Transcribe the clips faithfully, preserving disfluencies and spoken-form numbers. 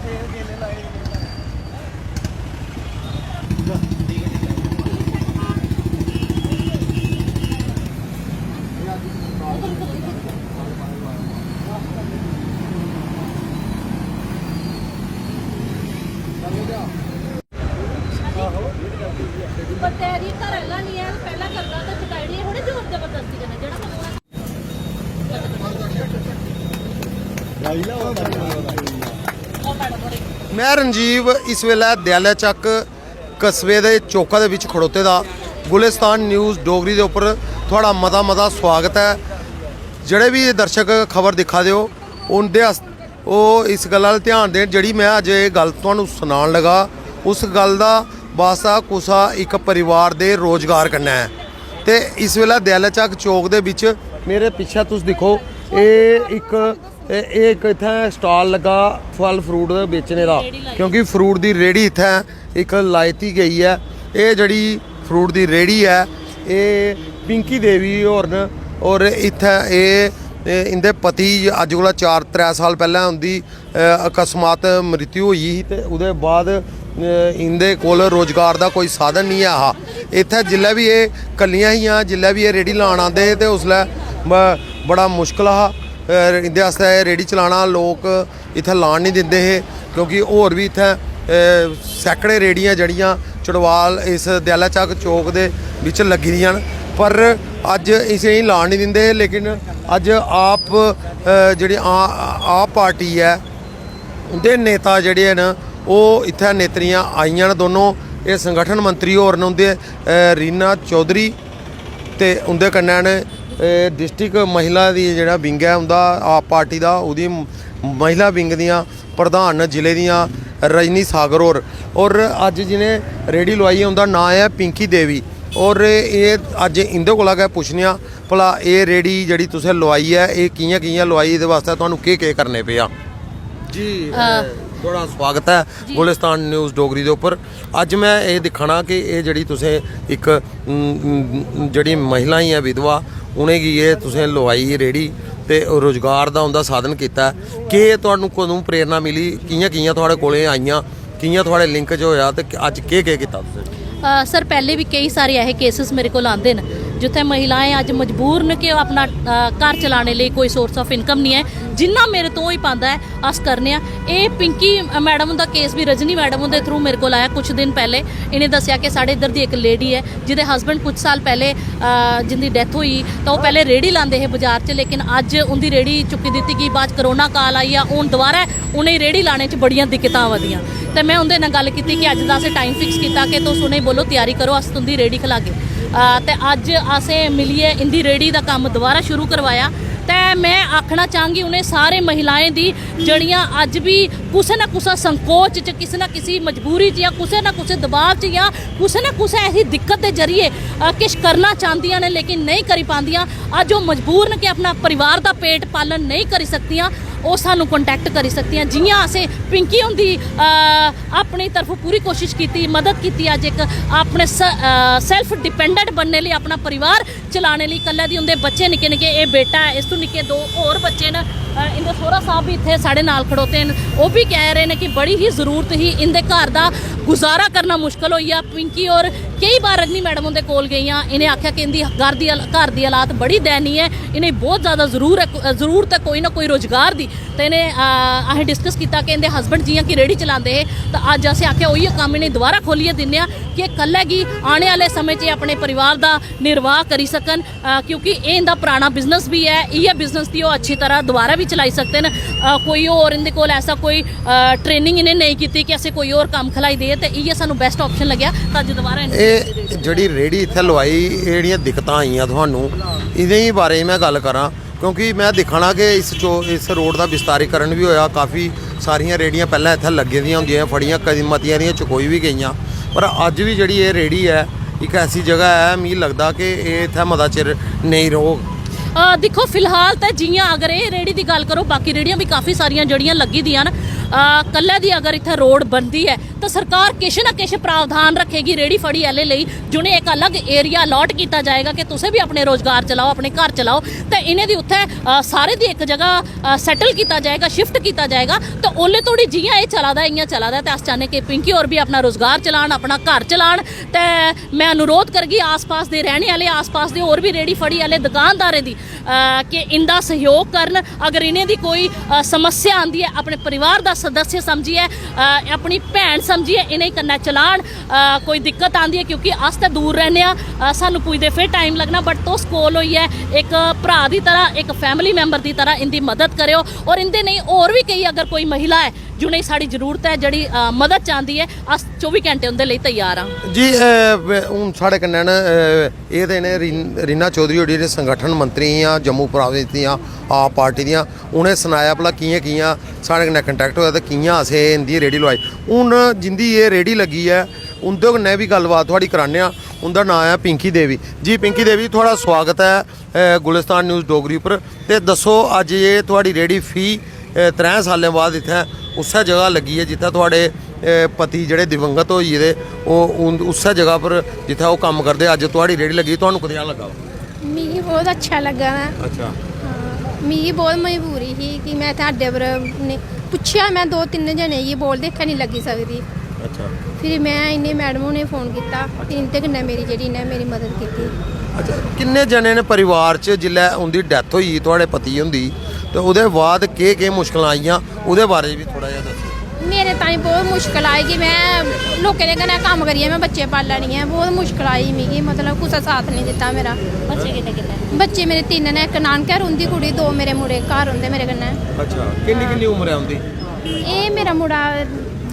पर तेरी घर आह्ला निं ऐ, पैह्ला करदा ते चुकाई ओड़ी, थोह्ड़ी जोर जबरदस्ती कन्नै, जेह्ड़ा कम्म होऐ। मैं रंजीव इस वेल्लै दयालै चक कस्बे दे चौका दे बिच खड़ोते दा। गुलिस्तान न्यूज़ डोगरी दे उप्पर थुआढ़ा मता मता स्वागत ऐ। जेह्ड़े बी दर्शक खबर दिक्खा दे ओ, उं'दे आस-, ओह् इस गल्ला अ'ल्ल ध्यान देन, जेह्ड़ी मैं अज्ज एह् गल्ल तुहानू सनान लगा, उस गल्ल दा वास्ता कुसा इक परिवार दे रोजगार कन्नै ऐ। ते इस बेल्लै दयाला चक चौक दे बिच मेरे पिच्छे तुस दिक्खो, एह् इक, एह् इक इत्थै स्टाल लग्गा फल फ्रूट बेचने दा, क्योंकि फ्रूट दी रेह्ड़ी इत्थै इक लाई दित्ती गेई ऐ। एह् जेह्ड़ी फ्रूट दी रेह्ड़ी ऐ, एह् पिंकी देवी होर न, होर इत्थै एह्, एह् इं'दे पति अज्ज कोला चार त्रै साल पैह्लें उं'दी, अ, अकस्मात मृत्यु होई ही ते ओह्दे बाद, अ, इं'दे कोल रोजगार दा कोई साधन निं ऐ हा। इत्थै जिल्लै बी एह् कल्लियां हियां, जिल्लै बी एह् रेह्ड़ी लान आंदे हे ते उसलै ब-, बड़ा मुश्कल हा, अ, इं'दे आस्तै एह् रेह्ड़ी चलाना। लोक इत्थै लान निं दिंदे हे, क्योंकि होर बी इत्थै, अ, सैकड़े रेह्ड़ियां जेह्ड़ियां चड़वाल इस दयाला चक चौक दे बिच लग्गी दियां न, पर अज्ज इसेंगी लान निं दिंदे हे। लेकिन अज्ज आप, अ, जेह्ड़ी आ-, आप पार्टी ऐ, उं'दे नेता जेह्ड़े न, ओह् इत्थै नेतरियां आइयां न दोनों। एह् संगठन मंत्री होर न, उं'दे, अ, रीना चौधरी, ते उं'दे कन्नै न, एह् डिस्ट्रिक्ट महिला दी जेह्ड़ा विंग ऐ उं'दा, आप पार्टी दा, ओह्दी महिला विंग दियां प्रधान न जिले दियां, रजनी सागर होर। होर अज्ज जि'नें रेह्ड़ी लोआई ऐ, उं'दा नांऽ ऐ पिंकी देवी। होर एह् अज्ज इं'दे कोला गै पुच्छने आं, भला एह् रेह्ड़ी जेह्ड़ी तुसें लोआई ऐ, एह् कि'यां कि'यां लोआई, एह्दे बास्तै तुहानू केह् केह् करने पेआ? जी, अ, अ, थुआढ़ा स्वागत ऐ जी। गुलिस्तान न्यूज़ डोगरी दे उप्पर। अज्ज मैं एह् दिक्खा ना कि एह् जेह्ड़ी तुसें इक, उम, उम, जेह्ड़ी महिलाएं ऐ विधवा, उ'नेंगी एह् तुसें लोआई रेह्ड़ी ते रोजगार दा उं'दा साधन कीता ऐ। केह् तुहानू कदूं प्रेरणा मिली, कि'यां कि'यां थुआढ़े कोल एह् आइयां, कि'यां थुआढ़े लिंक च होएआ ते अज्ज केह् केह् कीता तुसें? अ, सर, पैह्ले बी केई सारे ऐसे केसेस मेरे कोल आंदे न, जित्थै महिलाएं अज्ज मजबूर न कि ओह् अपना, अ, घर चलाने लेई कोई सोर्स ऑफ इनकम निं ऐ। जिन्ना मेरे तो होई पांदा ऐ, अस करने आं। एह् पिंकी, अ, मैडम हुंदा केस बी रजनी मैडम हुंदे थ्रू मेरे कोल आया कुछ दिन पैह्ले। इ'नें दस्सेआ कि साढ़े इद्धर दी इक लेडी ऐ, जिं'दे हस्बैंड कुछ साल पैह्ले, अ, जिं'दी डैथ होई, तां ओह् पैह्ले रेह्ड़ी लांदे हे बाजार च, लेकिन अज्ज उं'दी रेह्ड़ी चुक्की दित्ती गेई। बाद च कोरोना काल आई गेआ, हून दोबारा उ'नेंगी रेह्ड़ी लाने च बड़ियां दिक्कतां आवा दियां। ते में उं'दे नै गल्ल कीती कि अज्ज दा असें टाइम फिक्स कीता कि तुस उ'नेंगी बोलो, त्यारी करो, अस तुं'दी रेह्ड़ी खलागे। अ, ते अज्ज असें मिलियै इं'दी रेह्ड़ी दा कम्म दोबारा शुरू करवाया। ते में आखना चाह्‌ङ उ'नें सारे महिलाएं दी, जेह्ड़ियां अज्ज बी कुसै ना कुसै संकोच च, किसे ना किसे मजबूरी च, जां कुसै ना कुसै दबाव च, जां कुसै ना कुसै ऐसी दिक्कत दे जरिए, अ, किश करना चांह्‌दियां न, लेकिन नेईं करी पांदियां। अज्ज ओह् मजबूर न कि अपना परिवार दा पेट पालन नेईं करी सकदियां, ओह् सानूं कांटैक्ट करी सकदियां। जि'यां असें पिंकी हुंदी, अ, अपनी तरफों पूरी कोशिश कीती, मदद कीती, अज्ज इक अपने स-, अ, सेल्फ डिपेंडेंट बनने लेई, अपना परिवार चलाने लेई, कल्लै दी उं'दे बच्चे निक्के निक्के, एह् बेटा ऐ, इस तों निक्के दो होर बच्चे न। अ, इं'दे सौह्रा साह्ब बी इत्थै साढ़े नाल खड़ोते न, ओह् बी कह रहे न कि बड़ी ही जरूरत ही, इं'दे घर दा गुजारा करना मुश्कल होई गेआ। पिंकी होर केई बार रजनी मैडम हुंदे कोल गेइयां, इ'नें आखेआ कि इं'दी घर दी हाल-, घर दी हालात बड़ी दयनीय ऐ, इ'नें बहुत ज़्यादा जरूर ऐ, जरूरत ऐ कोई ना कोई रोजगार दी। ते इ'नें, अ, असें डिस्कस कीता कि इं'दे हस्बैंड जि'यां कि रेह्ड़ी चलांदे हे, तां अज्ज असें आखेआ उ'ऐ कम्म इ'नें दोबारा खोह्ल्लियै दिन्ने आं कि कल्लै गी आने आह्‌ले समें च एह् अपने परिवार दा निर्वाह करी सकन, अ, क्योंकि एह् इं'दा पराना बिजनेस बी ऐ, इ'यै बिजनेस दी ओह् अच्छी तरह दोबारा बी चलाई सकदे न। अ, कोई होर इं'दे कोल ऐसा कोई, अ, ट्रेनिंग इ'नें नेईं कीती कि असें कोई होर कम्म खलाई देऐ, ते इ'यै सानूं बेस्ट ऑप्शन लग्गेआ। तां अज्ज दोबारा एह् जेह्ड़ी रेह्ड़ी इत्थै लोआई, एह् जेह्ड़ियां दिक्कतां आइयां थुहानू, एह्दे बारे च में गल्ल करां, क्योंकि में दिक्खा ना कि इस चो-, इस रोड दा विस्तारीकरण बी होया, काफ़ी सारियां रेह्ड़ियां पैह्लें इत्थै लग्गी दियां होंदियां हियां फड़ियां, कदी मतियां हारियां चकोई बी गेइयां, पर अज्ज बी जेह्ड़ी एह् रेह्ड़ी ऐ, इक ऐसी जगह ऐ, मिगी लगदा कि एह् इत्थै मता चिर नेईं रौह्ग। अ, दिक्खो, फिलहाल ते जि'यां अगर एह् रेह्ड़ी दी गल्ल करो, बाकी रेह्ड़ियां बी काफ़ी सारियां जेह्ड़ियां लग्गी दियां न। अ, कल्लै दी अगर इत्थै रोड बनदी ऐ, ते सरकार किश ना किश प्रावधान रखेगी रेह्ड़ी फड़ी आह्ले लेई, जि'नें इक अलग एरिया अलाट कीता जाएगा कि तुसें बी अपने रोजगार चलाओ, अपने घर चलाओ। ते इ'नें दी उत्थै, अ, सारे दी इक जगह, अ, सैटल कीता जाएगा, शिफ्ट कीता जाएगा। ते ओल्ले धोड़ी जि'यां एह् चला दा ऐ, इ'यां चला दा ऐ। ते अस चाह्न्ने कि पिंकी होर बी अपना रोजगार चलान, अपना घर चलान। ते में अनुरोध करगी आसपास दे रैह्ने आह्ले, आसपास दे होर बी रेह्ड़ी फड़ी आह्ले दुकानदारें दी, अ, कि इं'दा सैह्योग करन। अगर इ'नें दी कोई, अ, समस्या आंदी ऐ, अपने परिवार दा सदस्य समझियै, अ, अपनी भैन समझियै इ'नें कन्नै चलान। अ, कोई दिक्कत आंदी ऐ, क्योंकि अस ते दूर रैह्ने आं, अ, सानूं पुजदे फिर टाइम लग्गना, बट तुस कोल होइयै इक भ्राऽ दी तरह, इक फैमिली मैंबर दी तरह इं'दी मदद करेओ। और इं'दे नेही होर बी केई अगर कोई महिला ऐ जि'नेंगी साढ़ी जरूरत ऐ, जेह्ड़ी, अ, मदद चांह्दी ऐ, अस चौबी घैंटे उं'दे लेई त्यार आं। जी, अ, ब-, हून साढ़े कन्नै न, अ, एह् ते न रीन-, रीना चौधरी होर जेह्ड़े संगठन मंत्री आं जम्मू प्रोविंस दियां, आप पार्टी दियां, उ'नें सनाया भला कि'यां कि'यां साढ़े कन्नै कंटैक्ट होआ ते कि'यां असें इं'दी रेह्ड़ी लोआई। हून जिं'दी एह् रेह्ड़ी लग्गी ऐ, उं'दे कन्नै बी गल्लबात थुआढ़ी कराने आं। उं'दा नांऽ ऐ पिंकी देवी। जी पिंकी देवी, थुआढ़ा सोआगत ऐ, अ, गुलिस्तान न्यूज़ डोगरी उप्पर। ते दस्सो, अज्ज एह् थुआढ़ी रेह्ड़ी फ्ही, अ, त्रैं साल्लें बाद इत्थै उस्सै जगह लग्गी ऐ जित्थै थुआढ़े, अ, पति जेह्ड़े दिवंगत होई गेदे, ओह् उन-, उस्सै जगह पर जित्थै ओह् कम्म करदे, अज्ज थुआढ़ी रेह्ड़ी लग्गी, थुहानू कनेहा लग्गा? मिगी बहुत अच्छा लग्गा दा। अच्छा। हां, मिगी बहुत मजबूरी ही कि में इत्थै अड्डे पर ने-, पुच्छेआ में दो तिन्न जने गी, बोलदे इत्थै निं लग्गी सकदी। अच्छा। फिर में इ'नें मैडम होरें गी फोन कीता ते इं'दे कन्नै मेरी जेह्ड़ी इ'नें मेरी मदद कीती। अच्छा, किन्ने जने न परिवार च जिल्लै उं'दी डैथ होई गेई थुआढ़े पति हुंदी, ते ओह्दे बाद केह् केह् मुश्कलां आइयां, ओह्दे बारे च बी थोह्ड़ा जेहा दस्सो। मेरे ताईं बहुत मुश्कल आई कि में लोकें दे कन्नै कम्म करियै में बच्चे पाला नी ऐ, बहुत मुश्कल आई मिगी, मतलब कुसै साथ निं दित्ता मेरा। बच्चे किन्ने किन्ने? बच्चे मेरे तिन्न न, इक नानकै रौंह्दी कुड़ी, दो मेरे मुड़े घर रौंह्दे मेरे कन्नै। अच्छा, किन्नी किन्नी उम्र ऐ उं'दी? एह् मेरा मुड़ा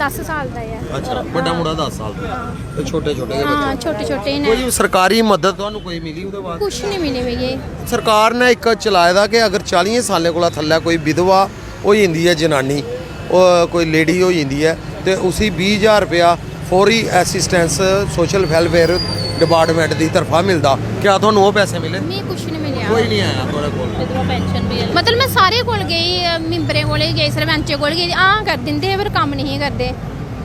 दस साल दा ऐ। अच्छा, बड्डा मुड़ा दस साल दा। ते छोटे छोटे गै हां, बच्चे। छोटे छोटे ही न। कोई सरकारी मदद तुहानू कोई मिली ओह्दे बाद? कुछ नहीं मिली मिगी। सरकार ने इक चलाए दा कि अगर चालियें सालें कोला थल्लै कोई विधवा होई जंदी ऐ जनानी, ओह् कोई लेडी होई जंदी ऐ, ते उसी बीह् ज्हार रपेआ फौरी असिस्टेंस सोशल वेलफेयर डिपार्टमेंट दी तरफा मिलदा। क्या तुहानू ओह् पैसे मिले? मिगी कुछ नहीं मिलेआ। कोई नहीं आया थुआढ़े कोल? विधवा पेंशन भी है। मतलब मैं सारे कोल गेई, मिंबरें कोल ही गेई, सरपंचें कोल गेई, हां कर दिंदे हे पर कम्म नहीं करदे।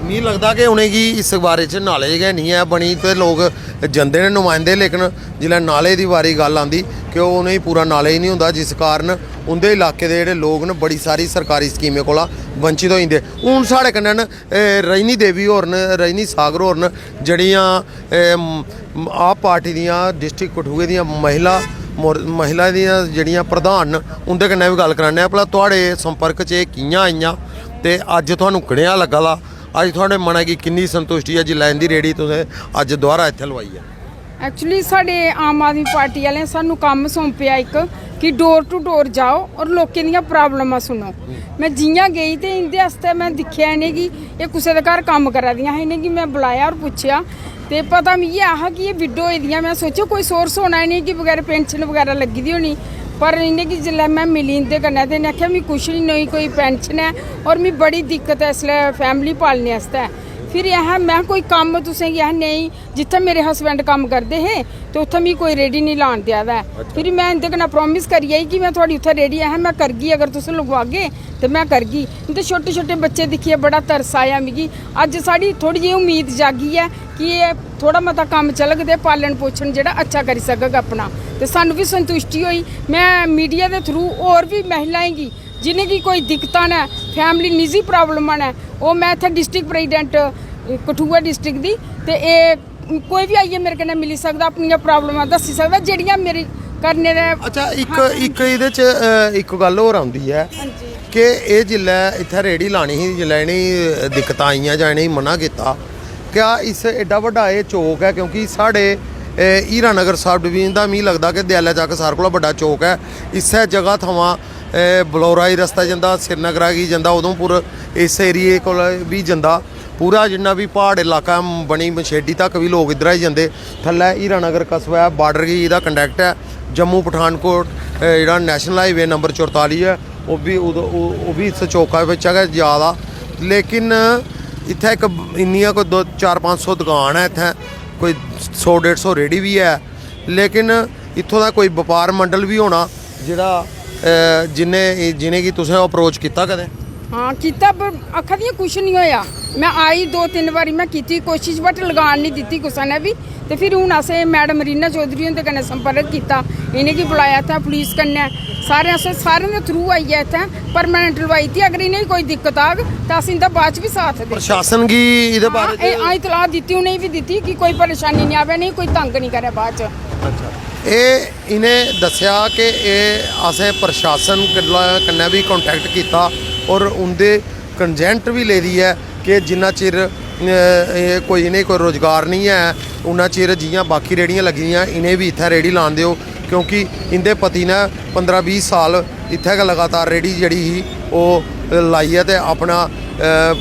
मिगी लगदा कि उ'नेंगी इस बारे च नालेज गै निं ऐ बनी, ते लोक जंदे न नुमाइंदे, लेकिन जिसलै नालेज दी बारी गल्ल आंदी कि ओह्, उ'नेंगी पूरा नालेज निं होंदा, जिस कारण उं'दे इलाके दे जेह्ड़े लोक न, बड़ी सारी सरकारी स्कीमें कोला वंचित होई जंदे। हून साढ़े कन्नै न, ए, रजनी देवी होर न, रजनी सागर होर न, जेह्ड़ियां, ए, म, आप पार्टी दियां डिस्ट्रिक्ट कठुए दियां महिला मोर-, महिला दियां जेह्ड़ियां प्रधान न, उं'दे कन्नै बी गल्ल कराने आं भला थुआढ़े संपर्क च एह् कि'यां आइयां ते अज्ज थुहानू कनेहा लग्गा दा, अज्ज थुआढ़े मनै गी किन्नी संतुश्टि ऐ जिसलै इं'दी रेह्ड़ी तुसें अज्ज दोबारा इत्थै लोआई ऐ? एक्चुअली साढ़े आम आदमी पार्टी आह्लें सानू कम्म सौंपेआ इक कि डोर टू डोर जाओ और लोकें दियां प्रॉब्लमां सुनो। मैं जि'यां गेई ते इं'दे आस्तै मैं दिक्खेआ इ'नेंगी, एह् कुसै दे घर कम्म करा दियां हियां, इ'नेंगी मैं बुलाया और पुच्छेआ ते पता मिगी ऐ हा कि एह् विडो होई दियां। मैं सोचेआ कोई सोर्स होना इ'नेंगी बगैर पेंशन बगैरा लग्गी दी होनी, पर इ'नेंगी जिसलै मैं मिली इं'दे कन्नै ते इ'नें आखेआ मिगी कुछ निं, नेईं कोई पेंशन ऐ और मिगी बड़ी दिक्कत ऐ इसलै फैमिली पालने आस्तै। फिर अहें, मैं कोई कम्म तुसेंगी अहें नेईं, जित्थै मेरे हस्बैंड कम्म करदे हे ते उत्थै मिगी कोई रेह्ड़ी निं लान देआ दा ऐ। फिर मैं इं'दे कन्नै प्रामिस करी आई कि मैं थुआढ़ी उत्थै रेह्ड़ी अहें मैं करगी अगर तुस लगवागे ते मैं करगी। इं'दे छोटे छोटे बच्चे दिक्खियै बड़ा तरस आया मिगी। अज्ज साढ़ी थोह्ड़ी जेही उम्मीद जागी ऐ कि एह् थोह्ड़ा मता कम्म चलग ते पालन पोशन जेह्ड़ा अच्छा करी सकग अपना, ते सानूं बी संतुश्टि होई। मैं मीडिया दे थ्रू होर बी महिलाएं गी जि'नेंगी कोई दिक्कतां न, फैमिली निजी प्रॉब्लमां न, ओह् मैं इत्थै डिस्ट्रिक्ट प्रेजिडेंट कठुआ डिस्ट्रिक्ट दी, ते एह् कोई बी आइयै मेरे कन्नै मिली सकदा, अपनियां प्रॉब्लमां दस्सी सकदा, जेह्ड़ियां मेरी करने दे अच्छा, इक, इक एह्दे च, अ, इक गल्ल होर औंदी ऐ कि एह् जिल्लै इत्थै रेह्ड़ी लानी ही, जिल्लै इ'नेंगी दिक्कतां आइयां जां इ'नेंगी मना कीता, क्या इस एड्डा बड्डा एह् चौक ऐ? क्योंकि साढ़े, ए, हीरानगर सब डिवीजन दा मिगी लगदा कि दयालै चक्क सारें कोला बड्डा चौक ऐ। इस्सै जगह थमां, ए, बलौरा गी रस्ता जंदा, श्रीनगरा गी जंदा, उधमपुर इस एरिये कोला बी जंदा। पूरा जिन्ना बी प्हाड़ इलाका ऐ, बनी मछेडी तक बी लोक इद्धरा ही जंदे। थल्लै हीरानगर कस्बा ऐ, बार्डर गी एह्दा कनैक्ट ऐ। जम्मू पठानकोट, ए, जेह्ड़ा नेशनल हाईवे नंबर चौरताली ऐ, ओह् बी उद-, ओह्, ओह् बी इस चौका बिच्चा गै जा दा। लेकिन इत्थै इक इन्नियां कोई दो, चार पंज सौ दकान ऐ इत्थै, कोई सौ डेढ़ सौ रेह्ड़ी बी ऐ, लेकिन इत्थूं दा कोई बपार मंडल बी होना जेह्ड़ा, अ, जिन्ने, जि'नेंगी तुसें अप्रोच कीता कदें? हां, कीता, पर आखा दियां कुछ नहीं होया। मैं आई दो तिन्न बारी, मैं कीती कोशिश, but लगान नहीं दित्ती कुसै ने भी। ते फिर हून असें मैडम रीना चौधरी हुंदे कन्नै संपर्क कीता, इ'नेंगी बुलाया इत्थै पुलिस कन्नै, सारे असें, सारें दे through आइयै इत्थै परमानेंट लवाई दित्ती। अगर इ'नेंगी कोई दिक्कत आग तां अस इं'दा बाद च बी साथ देगे। प्रशासन गी एह्दे हां, बारे एह् च हां, इतलाह दित्ती, उ'नेंगी बी दित्ती कि कोई परेशानी निं आवै, इ'नेंगी कोई तंग निं करै बाद च। एह् इ'नें दस्सेआ कि एह् असें प्रशासन कन्नै कन्नै बी कांटेक्ट कीता और उं'दे कंजेंट बी लेदी ऐ कि जिन्ना चिर अ, एह् कोई इ'नें कोई रोजगार निं ऐ, उन्ना चिर जि'यां बाकी रेह्ड़ियां लग्गी दियां, इ'नें बी इत्थै रेह्ड़ी लान देओ, क्योंकि इं'दे पति ने पंदरां बीह् साल इत्थै गै लगातार रेह्ड़ी जेह्ड़ी ही ओह् लाइयै ते अपना अ,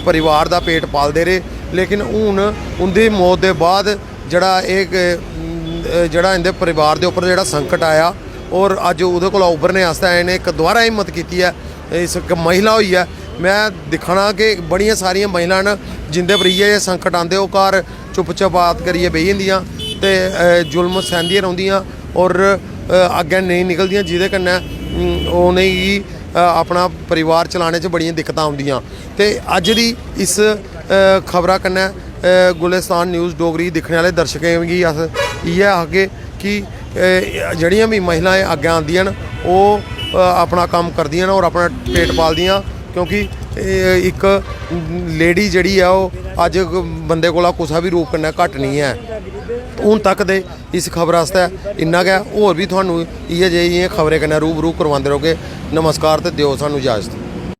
परिवार दा पेट पालदे रेह्। लेकिन हून उं'दी मौत दे बाद जेह्ड़ा एह् अ, जेह्ड़ा इं'दे परिवार दे उप्पर जेह्ड़ा संकट आया और अज्ज ओह्दे कोला उब्भरने आस्तै इ'नें इक दोबारा हिम्मत कीती ऐ। इस इक महिला होई ऐ, में दिक्खना कि बड़ियां सारियां महिलां न जिं'दे पर इ'यै जेह् संकट आंदे, ओह् घर चुप्प चपात करियै बेही जंदियां ते अ, जुल्म सैंह्दियां रौंह्दियां और अ, अग्गें नेईं निकलदियां, जेह्दे कन्नै उम, उ'नेंगी अ, अपना परिवार चलाने च बड़ियां दिक्कतां औंदियां। ते अज्ज दी इस अ, खबरा कन्नै अ, गुलिस्तान न्यूज़ डोगरी दिक्खने आह्ले दर्शकें गी अस इ'यै आखगे कि अ, जेह्ड़ियां बी महिलाएं अग्गें आंदियां न, ओह् अ, अपना कम्म करदियां न और अपना पेट पालदियां, क्योंकि अ, इक लेडी जेह्ड़ी ऐ, ओह् अज्ज बंदे कोला कुसै बी रूप कन्नै घट्ट निं ऐ। हून तक दे इस खबर आस्तै इन्ना गै। होर बी थुहानू इ'यै जेहियां खबरें कन्नै रूबरू करवांदे रौह्गे। नमस्कार ते देओ सानू इजाजत।